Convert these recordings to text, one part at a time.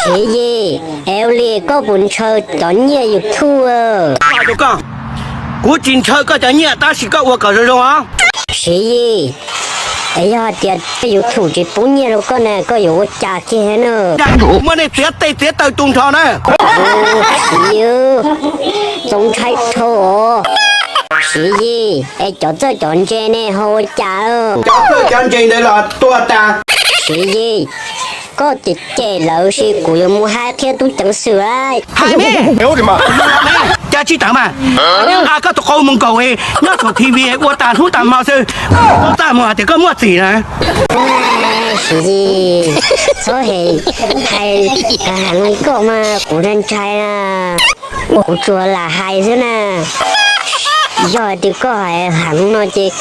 Siv Yis, es ua li koj puas ntshaw cov nyiaj YouTube? Kuv tsis ntshaw koj cov nyiaj tab sis koj ua kom zoo zoo os. Siv Yis, es yog hais tias YouTube tsis pub nyiaj rau koj na koj yuav ua cas kiag na? Muab nej txiav tes txiav taw tu nrho na. Siv Yis, txaus ntshai dhau. Siv Yis, es cov txawj cov ntse ne ho ua cas? Cov txawj cov ntse ntawd los tuag tas. Siv Yis, koj cem cem lawv sis kuv yuav mus hais qhia tub ceev xwm lawm. Hais me, cas tsis tawm mas, nqa koj tus qau mus nkaum nyob saum T V ua tas hnub tas hmo xwb, koj txaj muag hais tias koj muaj txim na. Siv Yis, txhob hem hais heev li koj mas kuv ntshai ntshai na. Kuv tsuas lam hais xwb na. Yog hais tias koj hais heev no ces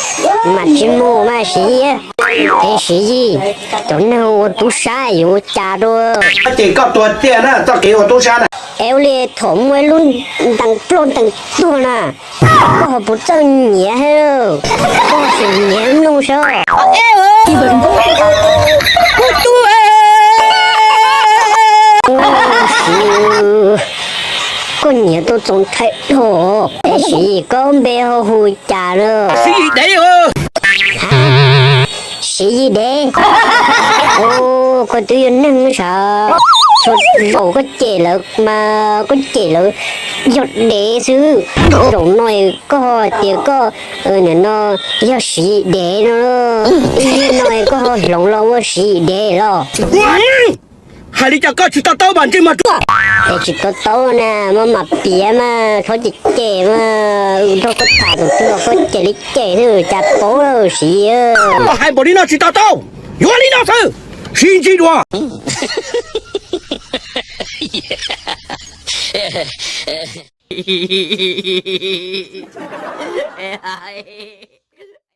mam tsis mus mas Siv Yis. Es Siv Yis, cov neeg ua tub sab yuav ua cas dua? Ces koj tuag tiag na txoj kev ua tub sab na. Es ua li thaum muaj ib lub ntees ploj ntees tuag na, koj ho puas txawj nyiav thiab? Koj ho tsis nyiav mloog saib. Koj nyiav tau txaus ntshai dhau. Es Siv Yis koj npe ho hu cas na? Siv Yis dev. Siv Yis dev. Koj twb yog neeg sav, txhua zaus koj cem lawv mas koj cem lawv yog dev xwb. Zaum no koj hais tias koj nim no yog Siv Yis dev no, ib hnub no koj ho hloov los ua Siv Yis dev los? Hais li cas koj tsis to taub mas ntsej muag ruam. Es tsis to taub na, mas mam piav mas txhob cem cem mas, nrog koj tham tus twg los koj cem li cem xwb cas paub Siv Yis. Koj hais npaum li no tsis to taub, yuav li no xwb, sib ntsib dua.